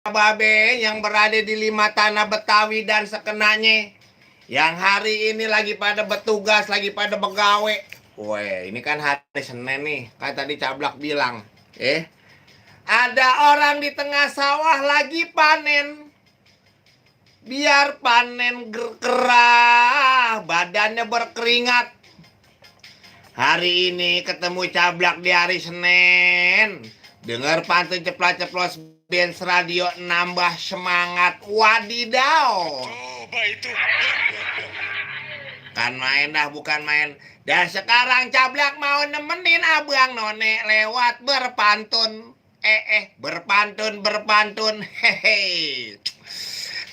Babe yang berada di lima tanah Betawi dan sekenanya, yang hari ini lagi pada bertugas, lagi pada begawe. Woi, ini kan hari Senin nih, kan tadi Cablak bilang, ada orang di tengah sawah lagi panen. Biar panen gerah, badannya berkeringat. Hari ini ketemu Cablak di hari Senin. Dengar pantun ceplas-ceplos Benz Radio nambah semangat. Wadidaw. Coba itu. Kan main dah, bukan main. Dan sekarang Cablak mau nemenin Abang None lewat berpantun. Berpantun. Hehe.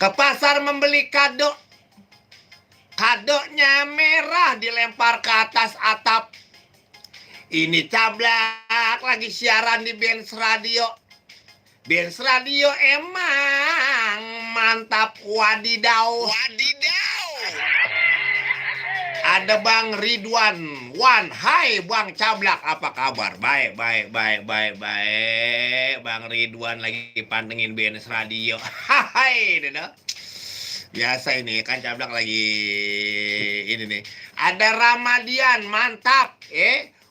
Ke pasar membeli kado. Kadonya merah dilempar ke atas atap. Ini Cablak lagi siaran di Benz Radio. Benz Radio emang mantap. Wadidaw. Ada Bang Ridwan Wan. Hai Bang Cablak, apa kabar? Baik. Bang Ridwan lagi pantengin Benz Radio. Hai Deda. Biasa ini kan Cablak lagi ini nih. Ada Ramadian, mantap.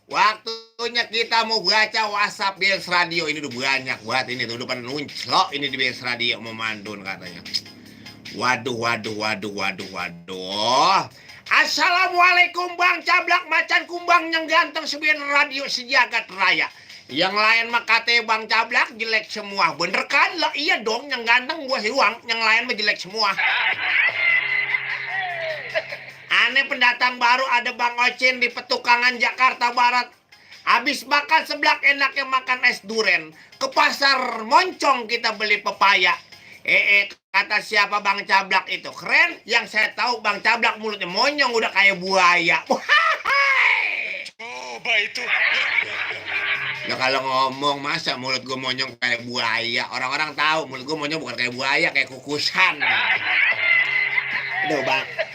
Waktunya kita mau baca WhatsApp Benz Radio. Ini udah banyak banget ini tuh, udah pada nunclok ini di Benz Radio mau mandun katanya. Waduh. Assalamualaikum Bang Cablak, macan kumbang yang ganteng sebian radio sejagat raya. Yang lain mah kate Bang Cablak jelek semua. Bener kan? Lah iya dong, yang ganteng gua hilang, yang lain mah jelek semua. Aneh pendatang baru ada Bang Ocen di Petukangan Jakarta Barat. Habis makan seblak enaknya makan es duren. Ke pasar Moncong kita beli pepaya. Kata siapa Bang Cablak itu keren. Yang saya tahu Bang Cablak mulutnya monyong udah kayak buaya. Coba itu. Ya kalau ngomong masa mulut gue monyong kayak buaya. Orang-orang tahu mulut gue monyong bukan kayak buaya, kayak kukusan. Aduh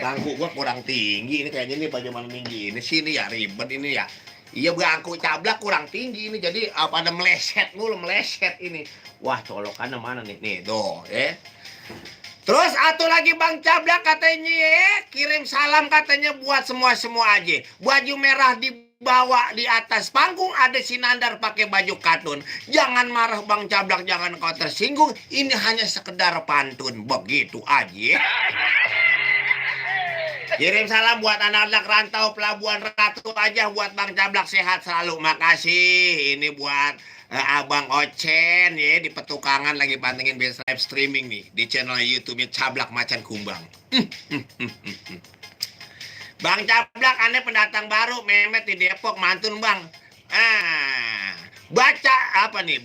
bangku gue kurang tinggi ini kayaknya nih bagaimana tinggi ini sini ya ribet ini ya. Iya bangku Cablak kurang tinggi ini jadi pada meleset ini. Wah colokannya mana nih tuh Terus atau lagi Bang Cablak katanya kirim salam katanya buat semua aja. Baju merah dibawa di atas panggung ada Sinandar pakai baju katun. Jangan marah Bang Cablak, jangan kau tersinggung. Ini hanya sekedar pantun, begitu aja. Kirim salam buat anak-anak rantau Pelabuhan Ratu aja, buat Bang Cablak sehat selalu. Makasih. Ini buat Abang Ocen ya di Petukangan lagi pantengin Benz live streaming nih di channel YouTube-nya Cablak Macan Kumbang. Bang Cablak, aneh pendatang baru Memet di Depok mantun Bang. Baca apa nih?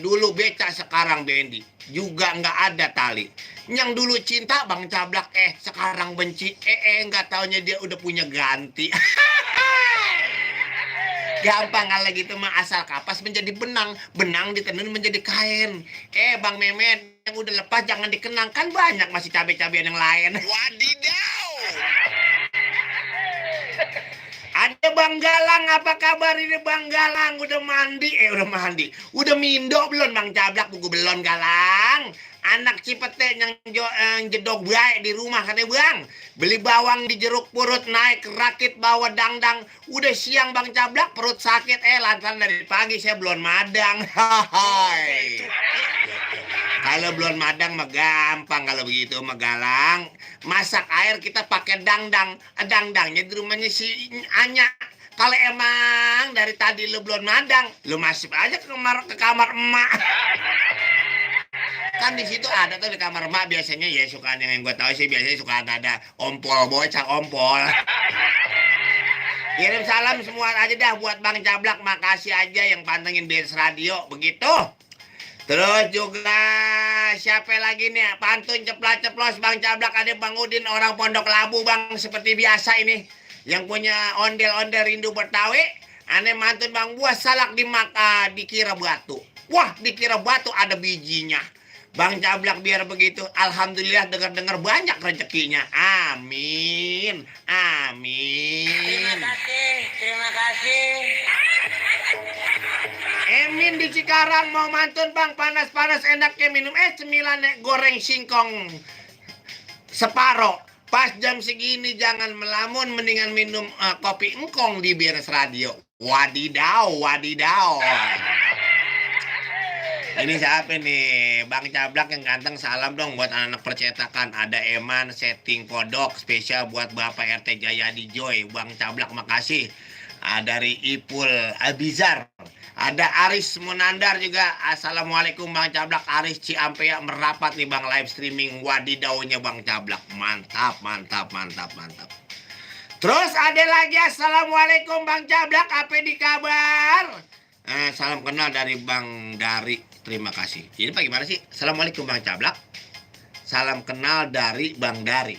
Dulu beca sekarang bendi. Juga nggak ada tali. Yang dulu cinta Bang Cablak sekarang benci. Nggak taunya dia udah punya ganti. Gampang kalau gitu mah asal kapas menjadi benang, benang ditenun menjadi kain. Bang Memet yang udah lepas jangan dikenang, kan banyak masih cabai-cabean yang lain. Wadidaw. Ada Bang Galang, apa kabar ini Bang Galang? Udah mandi? Udah mindo belum Bang Cablak? Buku belum Galang. Anak Cipete yang jedog baik di rumah katanya Bang. Beli bawang di jeruk purut, naik rakit bawa dangdang. Udah siang Bang Cablak perut sakit. Lantaran dari pagi saya belum madang. Hai. Kalau belum madang mah gampang kalau begitu mah Galang. Masak air kita pakai dangdang. Dangdangnya di rumahnya si Anya. Kalau emang dari tadi lu belum madang, lu masuk aja ke kamar emak. Kan di situ ada tuh di kamar emak biasanya ya suka yang gue tahu sih biasanya suka ada ompol, bocah ompol. Kirim salam semua aja dah buat Bang Cablak, makasih aja yang pantengin Benz Radio begitu. Terus juga siapa lagi nih pantun ceplas-ceplos Bang Cablak, ada Bang Udin orang Pondok Labu Bang seperti biasa ini yang punya ondel-ondel rindu Betawi. Aneh mantun Bang buah salak dikira batu. Wah dikira batu ada bijinya. Bang Cablak biar begitu. Alhamdulillah dengar-dengar banyak rezekinya. Amin. Terima kasih. Emin di Cikarang mau mantun bang, panas-panas enaknya minum cemilan goreng singkong separo. Pas jam segini jangan melamun, mendingan minum kopi engkong di Beres Radio. Wadidaw, wadidaw. Ini siapa nih? Bang Cablak yang ganteng, salam dong buat anak percetakan. Ada Eman setting kodok spesial buat Bapak RT Jayadi Joy. Bang Cablak makasih. Dari Ipul Abizar. Ada Aris Munandar juga. Assalamualaikum Bang Cablak. Aris Ciampea merapat nih Bang, live streaming wadidaunya Bang Cablak. Mantap, mantap, mantap, mantap. Terus ada lagi, Assalamualaikum Bang Cablak, apa di kabar? Salam kenal dari Bang Dari. Terima kasih. Ini Pak gimana sih? Assalamualaikum Bang Cablak. Salam kenal dari Bang Dari.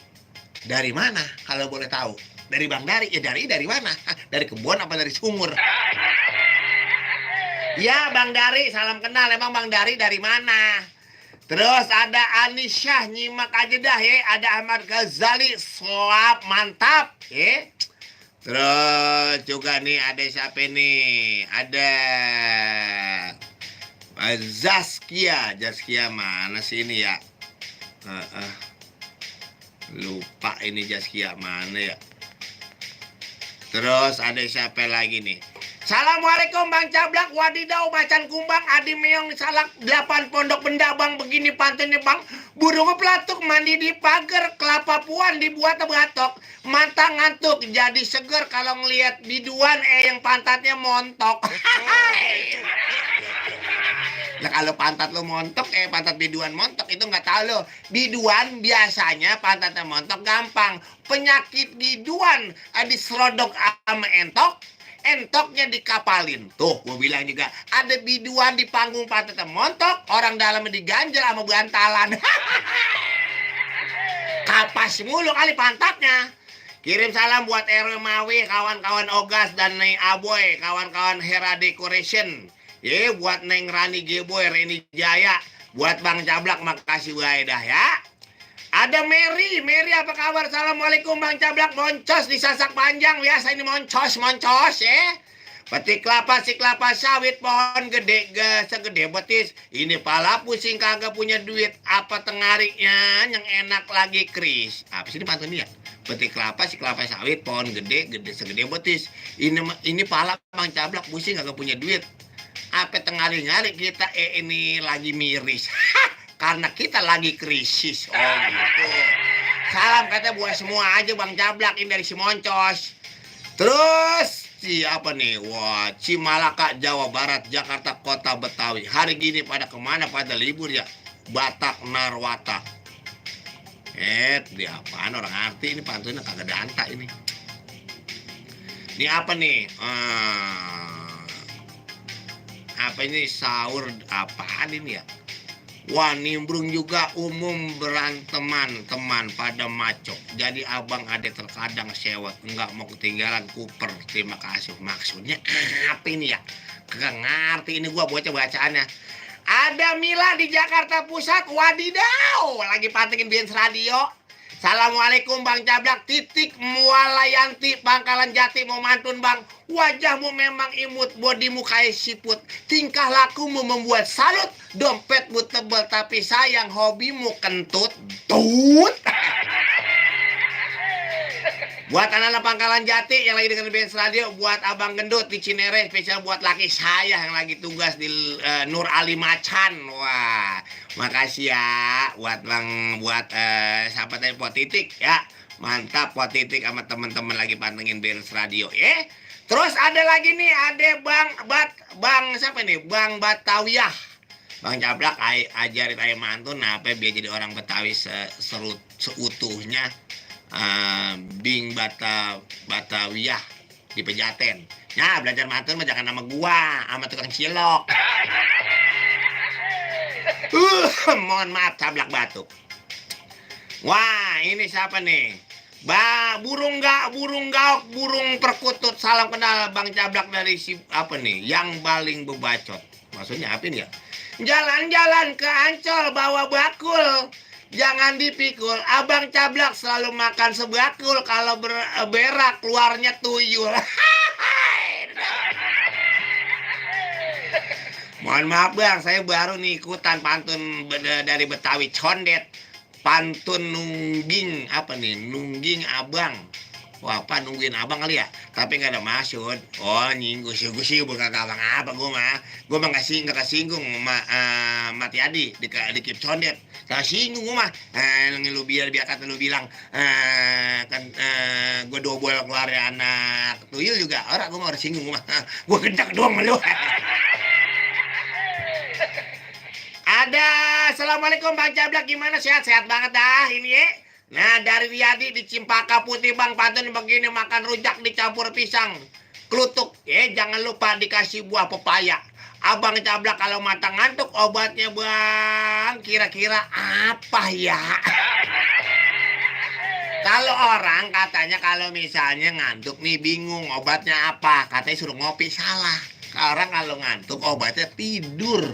Dari mana kalau boleh tahu? Dari Bang Dari. Ya dari mana? Dari kebun apa dari sumur? Ya Bang Dari, salam kenal. Emang Bang Dari mana? Terus ada Anisyah, nyimak aja dah ya. Ada Ahmad Ghazali, selap, mantap ya. Terus juga nih ada siapa nih? Ada Zaskia mana sih ini ya? Lupa ini Zaskia mana ya? Terus ada siapa lagi nih? Assalamualaikum Bang Cablak, wadidaw macan kumbang, adi meong salak 8 pondok benda Bang, begini pantunnya Bang. Burung pelatuk mandi di pagar, kelapa puan dibuat batok, mata ngantuk jadi seger kalau ngelihat biduan yang pantatnya montok. Nah kalau pantat lo montok, pantat biduan montok itu nggak tahu lo. Biduan biasanya pantatnya montok gampang. Penyakit biduan diserodok sama entok, entoknya dikapalin. Tuh, gue bilang juga ada biduan di panggung pantatnya montok, orang dalamnya diganjel sama bantalan. Kapas mulu kali pantatnya. Kirim salam buat RW Mawi, kawan-kawan Ogas dan Neng Aboy, kawan-kawan Hera Decoration. Buat Neng Rani Geboy, Reni Jaya, buat Bang Cablak, makasih bae dah ya. Ada Mary apa kabar? Assalamualaikum Bang Cablak, moncos disasak panjang, biasa ini moncos ya. Petik kelapa, si kelapa sawit, pohon gede, segede betis. Ini pala pusing kagak punya duit, apa tengariknya yang enak lagi kris. Apa sih ini pantunnya? Petik kelapa, si kelapa sawit, pohon gede segede betis. Ini pala Bang Cablak pusing kagak punya duit. Apa tengari-ngari kita ini lagi miris. Karena kita lagi krisis. Oh gitu. Salam kata buat semua aja Bang Cablak, ini dari si Moncos. Terus siapa nih? Wah, Cimalaka, Jawa Barat, Jakarta, Kota Betawi. Hari gini pada kemana? Pada libur ya? Batak Narwata. Dia apaan orang arti ini, pantunnya kagak ada anta ini. Ini apa nih? Apa ini sahur apaan ini ya? Wah, nimbrung juga umum beranteman teman pada maco. Jadi abang adek terkadang sewot, enggak mau ketinggalan Cooper. Terima kasih. Maksudnya apa ini ya? Kagak ngerti ini gua bacaannya. Ada Mila di Jakarta Pusat, wadidaw, lagi pantengin Beres Radio. Assalamualaikum Bang Cablak, titik Mualayanti, Pangkalan Jati mau mantun Bang. Wajahmu memang imut, bodimu kayak siput. Tingkah lakumu membuat salut. Dompetmu tebal tapi sayang hobimu kentut. Tut. Buat anak-anak Pangkalan Jati yang lagi dengerin Beres Radio, buat Abang Gendut di Cinere, spesial buat laki saya yang lagi tugas di Nur Ali Macan. Wah, makasih ya buat siapa tadi Pot Titik ya. Mantap Pot Titik sama teman-teman lagi pantengin Beres Radio ya. Terus ada lagi nih, ada Bang siapa nih? Bang Batawiyah. Bang Cablak ajarin ayam mantun apa biar jadi orang Betawi seutuhnya. Bing Batawiyah di Pejaten. Nah, belajar mantun mah jangan nama gua, sama tukang cilok. Mohon maaf Cablak batuk. Wah, ini siapa nih? Burung gaok, burung perkutut. Salam kenal Bang Cablak dari apa nih? Yang paling bebacot. Maksudnya apa ini ya? Jalan-jalan ke Ancol bawa bakul. Jangan dipikul, Abang Cablak selalu makan sebakul, kalau berak keluarnya tuyul. Mohon maaf bang, saya baru nih ikutan pantun dari Betawi Condet. Pantun nungging apa nih? Nungging abang. Wah, apa nungguin abang kali ya? Tapi nggak ada maksud. Oh, nyinggung sih, gue sih bukan abang apa gue mah. Gue mah nggak kesinggung Mati Adi di Kip Condet. Nggak singgung gue mah. Lu biar kata lu bilang kan gue dobol keluar anak tuyul juga. Orang gue mah harus singgung gue mah. Gue gendak doang lu. Ada, assalamualaikum Bang Cablak, gimana sehat-sehat banget dah ini ya. Nah dari Riyadi di Cimpaka Putih bang, pantun begini makan rujak dicampur pisang kelutuk, jangan lupa dikasih buah pepaya. Abang Cablak kalau mata ngantuk obatnya bang, kira-kira apa ya? Kalau orang katanya kalau misalnya ngantuk nih bingung obatnya apa, katanya suruh ngopi, salah. Orang kalau ngantuk obatnya tidur.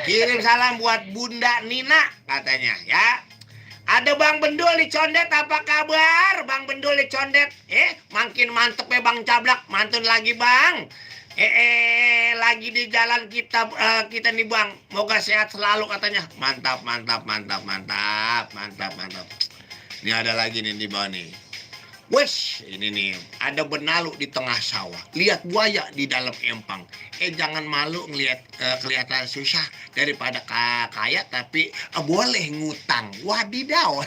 Kirim salam buat Bunda Nina katanya ya. Ada Bang Bendul di Condet, apa kabar? Bang Bendul di Condet. Makin mantep ya Bang Cablak, mantun lagi Bang. Lagi di jalan kita nih Bang. Moga sehat selalu katanya. Mantap. Ini ada lagi nih di bawah nih. Wes, ini nih, ada benalu di tengah sawah. Lihat buaya di dalam empang. Jangan malu ngelihat kelihatan susah daripada kaya tapi boleh ngutang. Wadidaw.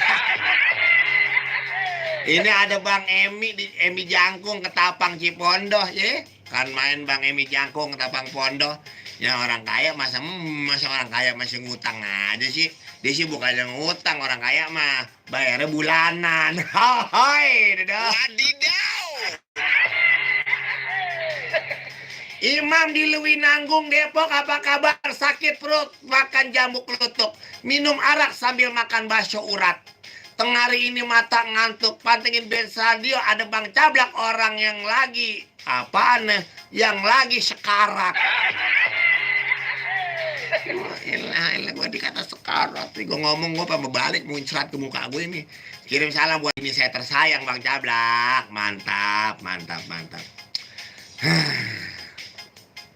Ini ada Bang Emi di Emi Jangkung Ketapang Cipondoh, ya. Kan main Bang Emi Jangkung Ketapang Pondoh. Ya orang kaya masa orang kaya masih ngutang aja sih. Dia sih bukannya ngutang, orang kaya mah bayarnya bulanan. Hoi, dadah. Wadidaw. Imam di Lewinanggung Depok, apa kabar? Sakit perut, makan jamu kelutuk, minum arak sambil makan bakso urat. Tengah hari ini mata ngantuk, pantengin bens radio, ada Bang Cablak, orang yang lagi apaan? Yang lagi sekarat. Elah, gue dikata sekarat. Gue ngomong, gue apa balik muncrat ke muka gue ini. Kirim salam buat ini saya tersayang Bang Cablak. Mantap.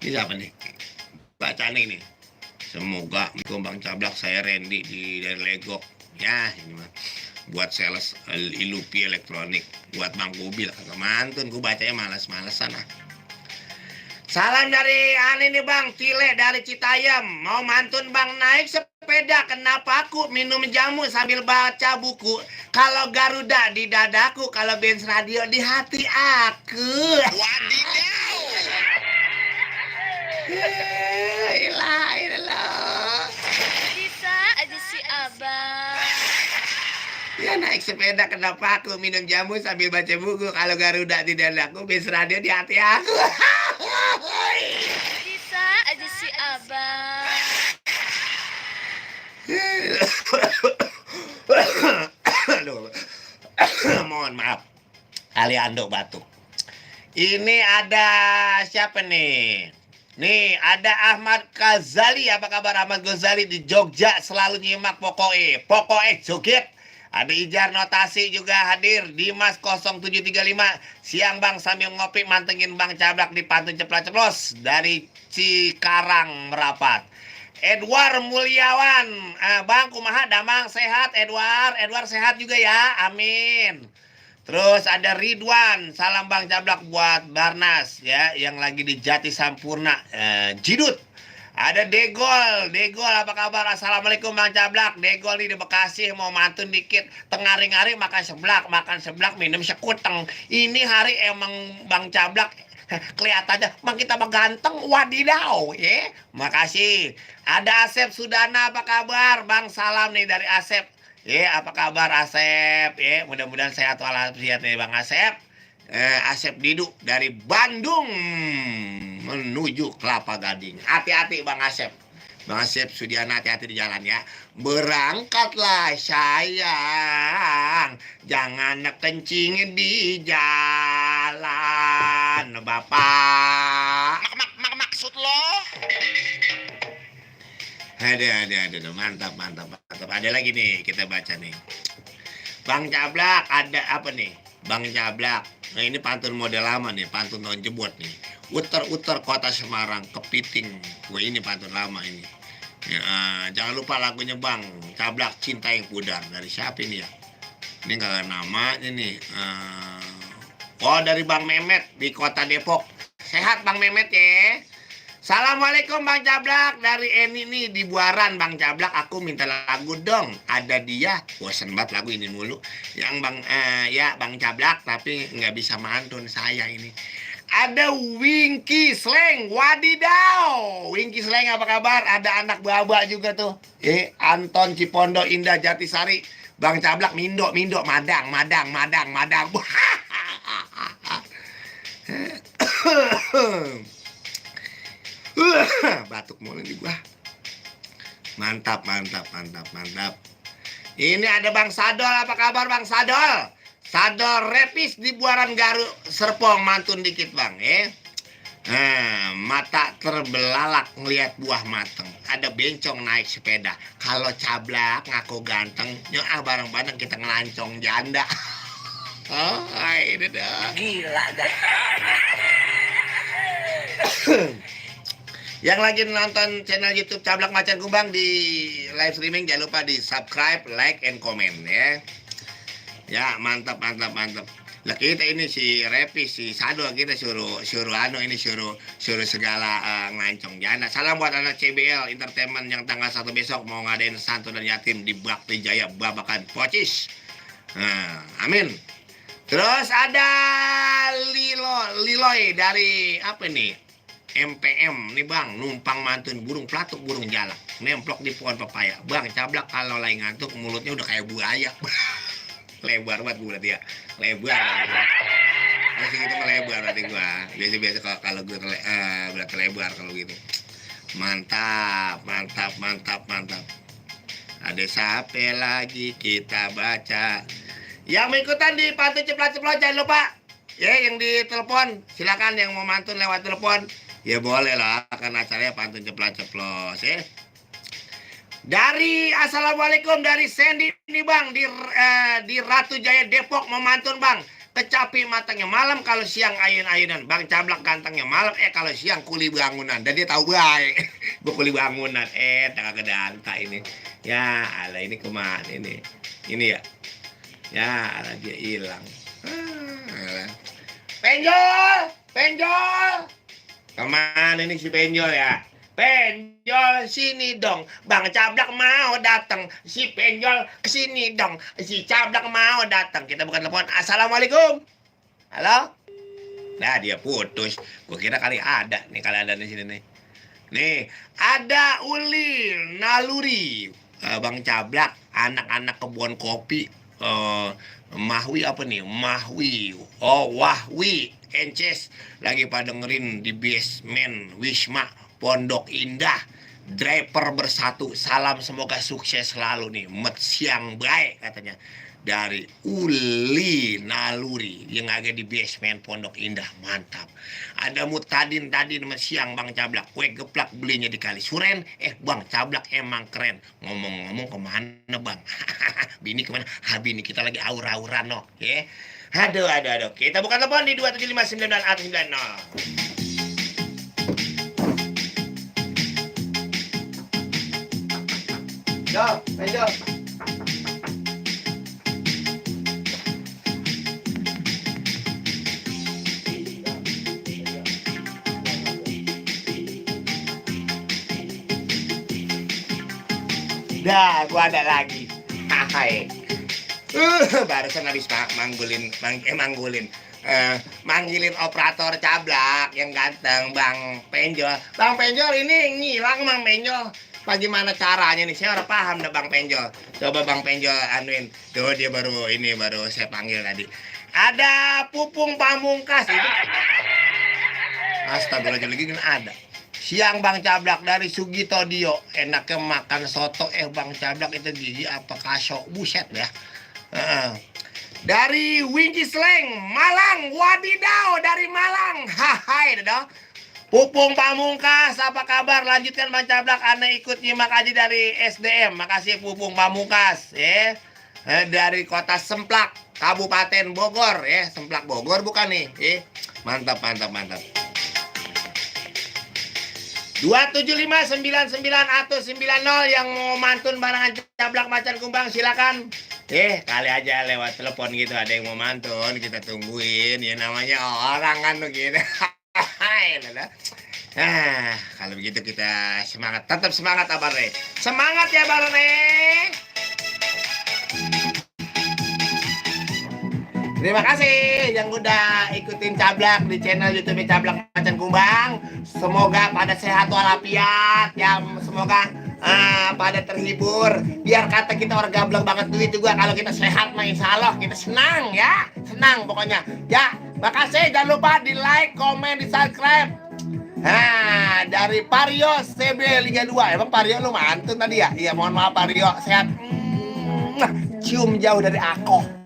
Ini siapa nih? Bacaan ini. Semoga Bang Cablak, saya Randy dari Legok. Ya, ini mah buat sales Ilupi elektronik, buat Bang Kubil kata mantun. Gue bacanya malas-malesan ah. Salam dari ane nih Bang, Cile dari Citayam. Mau mantun Bang, naik sepeda, kenapa aku minum jamu sambil baca buku? Kalau Garuda di dadaku, kalau Benz Radio di hati aku. Wadidaw. Ilah. Bisa aja si abang. Ya naik sepeda, kenapa aku minum jamu sambil baca buku? Kalau Garuda di dadaku, Benz Radio di hati aku. Bisa aja si abang. Aduh. Mohon maaf, Aliando batuk. Ini ada siapa nih? Nih ada Ahmad Ghazali. Apa kabar Ahmad Ghazali di Jogja? Selalu nyimak pokoknya joget. Ada Ijar Notasi juga hadir. Dimas 0735. Siang Bang, sambil ngopi mantengin Bang Cablak di pantun ceplos-ceplos dari Cikarang Merapat. Edward Mulyawan, Bang kumaha damang sehat Edward sehat juga ya, amin. Terus ada Ridwan, salam Bang Cablak buat Barnas ya, yang lagi di Jati Sampurna, Jidut. Ada Degol apa kabar? Assalamualaikum Bang Cablak. Degol nih di Bekasi, mau mantun dikit. Tengari-ngari makan seblak minum sekuteng. Ini hari emang Bang Cablak kelihatannya Bang kita mah ganteng, wadidaw ya. Makasih. Ada Asep Sudana, apa kabar? Bang salam nih dari Asep. Apa kabar Asep? Mudah-mudahan sehat walafiat nih Bang Asep. Asep Didu dari Bandung menuju Kelapa Gading. Hati-hati Bang Asep. Bang Asep Sudiana, hati-hati di jalan ya. Berangkatlah sayang, jangan kencing di jalan Bapak. Maksud lo? Ada, mantap. Ada lagi nih, kita baca nih. Bang Cablak, ada apa nih? Bang Cablak. Nah ini pantun model lama nih, pantun tahun jebot nih. Uter-uter kota Semarang, kepiting. Gue ini pantun lama ini. Ya, jangan lupa lagunya Bang Cablak, Cinta yang Pudar. Dari siapa ini ya? Ini gak nama ini. Oh, dari Bang Mehmet di kota Depok. Sehat Bang Mehmet ya. Assalamualaikum Bang Cablak, dari Eni nih di Buaran. Bang Cablak, aku minta lagu dong. Ada dia, bosen banget lagu ini mulu. Yang Bang Cablak, tapi nggak bisa mantun saya ini. Ada Winky Sleng, wadidaw. Winky Sleng apa kabar? Ada anak baba juga tuh. Anton Cipondo Indah Jatisari. Bang Cablak Mindo, Madang. Batuk mulu nih gua. Mantap. Ini ada Bang Sadol, apa kabar Bang Sadol? Sadol Repis di Buaran Garut Serpong, mantun dikit Bang mata terbelalak ngelihat buah mateng. Ada bencong naik sepeda. Kalau Cablak ngaku ganteng, bareng-bareng kita ngelancong janda. Oh, ini dah. Gila dah. Yang lagi nonton channel YouTube Cablak Macan Kumbang di live streaming, jangan lupa di subscribe, like, and comment ya. Ya, mantap. Lah kita ini si Repis, si Sado, kita suruh segala ngelancong jana. Salam buat anak CBL Entertainment yang tanggal 1 besok mau ngadain santun dan yatim di Bakti Jaya Babakan Pocis. Amin. Terus ada Liloy dari apa nih? MPM nih Bang, numpang mantun burung pelatuk, burung jalak, nemplok di pohon pepaya. Bang Cablak kalau lagi ngantuk mulutnya udah kayak buaya. Lebar banget gue berarti ya, lebar. Masih gitu melebar berarti gue. Biasa kalau gue berarti lebar kalau gitu. Mantap. Ada siapa lagi kita baca? Yang mau ikutan di pantun ceplok-ceplok jangan lupa. Ya, yang di telepon silakan, yang mau mantun lewat telepon. Ya boleh lah, karena acaranya pantun ceplos-ceplos ya. Dari Assalamualaikum dari Sandy nih Bang di Ratu Jaya Depok mau mantun Bang. Kecapi matangnya malam, kalau siang ayun-ayunan. Bang Cablak gantengnya malam, kalau siang kuli bangunan. Dan dia tahu baik. Gue kuli bangunan, tengah kedanta ini. Ya, ala ini kemana ini? Ini ya. Ya, ala dia hilang. Penjol. Kemana nih si Penjol ya? Penjol sini dong, Bang Cablak mau datang. Si Penjol kesini dong, si Cablak mau datang. Kita bukan telepon. Assalamualaikum. Halo? Nah dia putus. Gue kira kali ada nih, kali ada di sini nih. Nih ada Uli Naluri, Bang Cablak, anak-anak kebun kopi. Mahwi apa nih? Mahwi. Wahwi. Ences lagi pada dengerin di basement Wisma Pondok Indah. Driver bersatu, salam semoga sukses selalu nih. Met siang baik katanya. Dari Uli Naluri yang ada di basement Pondok Indah. Mantap. Ada Mutadin tadi met siang Bang Cablak. Kue geplak belinya di Kalisuren. Bang Cablak emang keren. Ngomong-ngomong kemana Bang? Bini kemana? Bini kita lagi aura-auran no. Ya. Aduh. Kita buka telepon di 2759690. Jom. Dah, gua ada lagi. Hai. Barusan habis manggilin operator Cablak yang ganteng, Bang Penjol. Bang Penjol ini ngilang Bang Penjol. Bagaimana caranya nih? Saya udah paham dah Bang Penjol. Coba Bang Penjol anuin. Tuh dia baru saya panggil tadi. Ada Pupung Pamungkas itu. Astagfirullahaladzim lagi kan ada. Siang Bang Cablak dari Sugito Dio. Enaknya makan soto. Bang Cablak itu gigi apa kaso. Buset ya. Dari Winky Sleng Malang, wadidaw dari Malang. Hai dadah. Pupung Pamungkas, apa kabar? Lanjutkan Bang Cablak, Anda ikut nyimak aja dari SDM. Makasih Pupung Pamungkas ya. Dari kota Semplak, Kabupaten Bogor ya. Semplak Bogor bukan nih. Mantap. 27599 atau 90 yang mau mantun barangan cablak macan kumbang silakan. Kali aja lewat telepon gitu ada yang mau mantun, kita tungguin. Ya namanya orang kan begini. Kalau begitu kita semangat, tetap semangat Abang Re. Semangat ya Bang Re. Terima kasih yang udah ikutin Cablak di channel YouTube Cablak Macan Kumbang. Semoga pada sehat walafiat ya, semoga pada terhibur. Biar kata kita orang gablek banget duit juga, kalau kita sehat mah insya Allah kita senang ya, senang pokoknya. Ya, makasih, jangan lupa di like, komen, di subscribe. Dari Pario CB Liga 2. Emang Pario lu mantun tadi ya? Iya, mohon maaf Pario, sehat. Cium jauh dari aku.